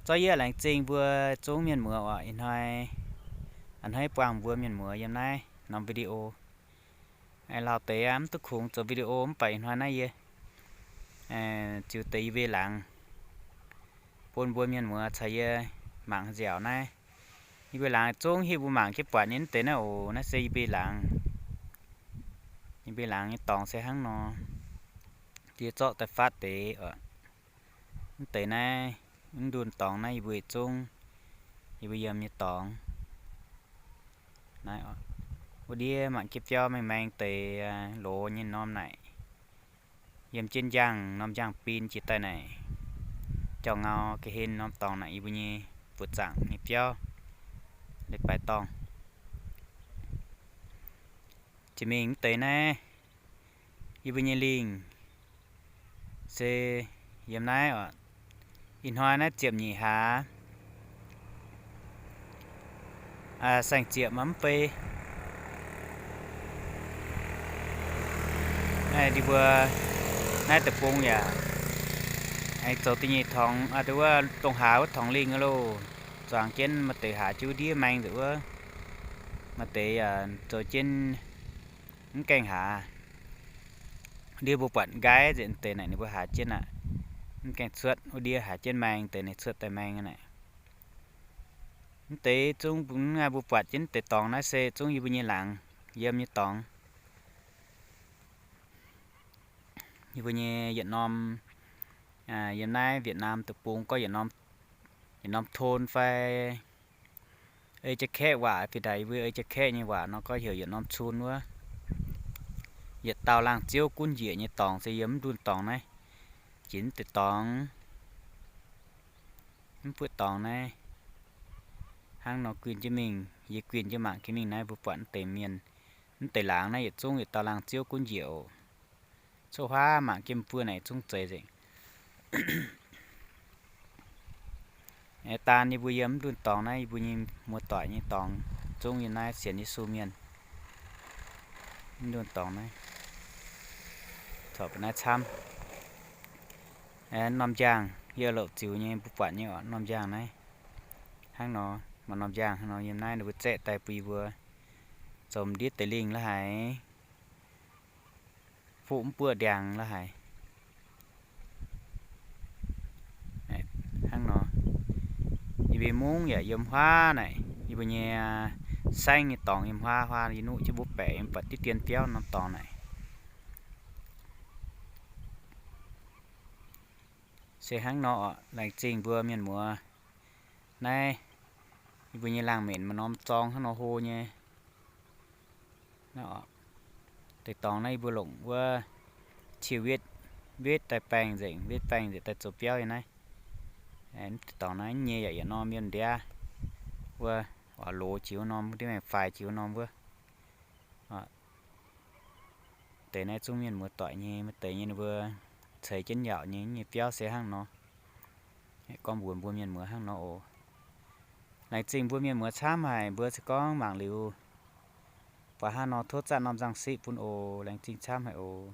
Zorqv yie laengz zingh mbuo zungv mienh muoz oc. Ih hnoi a'hneiv buangh mbuo mienh muoz yiem naaiv norm video. Lauh deix aqv, mv duqv kungx zoux video, mv baac ih hnoi naaiv yie ziux deix yie mbuo laangz bun mbuo mienh muoz caux yie mangc nziaauc naaiv. Yie mbuo laangz zungv hiuv mbuo mangc jienv buatc nyei mv deix naaiv oc. Naaiv se yie mbuo laangz, yie mbuo laangz nyei dorngx se hnangv nor. Yie zorqv daaih faatv deix oc. Mv deix naaiv, mv ndunh dorngx naaiv yie mbuo yietc zungv, yie mbuo yiem nyei dorngx. Naaiv wuov ndiev mangc jienv biauv maeng maeng deix loz nyei norm naaic. Yiem jienv njang, norm njang bin jiex daaih naaic, jauv ngau ga'hlen norm dorngx naaic yie mbuo nyei buoz zaangc nyei biauv, leiz-baaix dorngh. Jiex mingh mv deix naaiv, yie mbuo nyei lingh se yiem naaiv oc. Ih hnoi naaiv ziepc nyeic hlaax, saeng-ziepc mv bei. Naaiv ndie mbuo, naaiv deic-bung yaac aengx zoux da'nyeic torngx, wuov dongh hlaax wuov torngx lingh loh. Zuangx jienv maaih deix hlaax jienv ndiev maeng nzengc wuov, maaih deix yaac zoux jienv mv gaengh hlaax. Ndie mbuo buatc nqaiv nzengc deix naaic ninh mbuo hlaax jienv aqv. Mv gaengh cuotv wuov ndiev hlaax jienv maeng deix ninh cuotv daaih maeng naaic. Mv deix zungv mbuo buatc jienv deix dorngx naaiv se zungv yie mbuo nyei laangz yiem nyei dorngx. Yie mbuo nyei yietc norm, yiem naaiv Việt Nam deic-bung gorngv yietc norm thôn fai ei jienv kaeqv waac fih daaih, yie mbuo ei jienv kaeqv nyei waac nor gorngv heuc yietc norm thôn wuov. Yietc dauh laangh ziouv gunv njiec nyei dorngx se yiem mv ndunh dorngx naaiv. Jiex mv deix dorngx, mv buoqv dorngx naaiv hnangv nor guinh jienv mingh, yie guinh jienv mangc jienv mingh naaiv mbuo buatc mv deix mienh, mv deix laangz naaiv yietc zungv yietc dauh laangh ziouv gunv njiec oc. Cuotv huaav mangc jienv mbuo naaic zungv zeiz nzengc. Daan yie mbuo yiem mv ndunh dorngx naaiv, yie mbuo nyei muoz-doic nyei dorngx zungv yiem naaiv sienx Yesu mienh. Mv ndunh dorngx naaiv, corc mbuo naaiv camv. Norm njang, yie louc ziux nyei mbuo buatc nyei oc, norm njang naaiv. Hnangv nor, maaih norm njang hnangv nor yiem naaiv ninh mbuo zaeqv daaih bun yie mbuo zoux m'ndiev deix lingh la'haic, fuqv mv buoqv ndiangx la'haic. Hnangv nor, yie mbuo mungv yaac yiem huaav naaic, yie mbuo nyei saengv nyei dorngx yiem huaav, huaav yie nuqv jienv mbuo baeqc yiem buatc diqv dien biauv norm dorngx naaic. Se hnangv nor oc, laengz zingh mbuo mienh muoz. Naaiv yie mbuo nyei laangh menc maaih norm zorng hnangv nor hlo nyei. Deix dorngx naaiv yie mbuo longc wuov qiu wetv, wetv daaih baengh nzengc, wetv baengh nzengc daaih zoux biauv nyei naaiv. Deix dorngx naaiv nyei yaac yietc norm yiem ndiav wuov, oix loz jiex wuov norm, ndiev maengx faix jiex wuov norm wuov. Deix naaiv zungv mienh muoz-doic nyei, maaih deix nyei ninh mbuo ceix jienv yaauc nyei, nyei biauv se hnangv nor. Gorngv mbuox mbuo mienh muoz hnangv nor oc. Laengz zingh mbuo mienh muoz camv haic, mbuo se gorngv mangc liuz, buatc hnangv nor tov zatv norm nzangc siqv bun oc. Laengz zingh camv haic oc.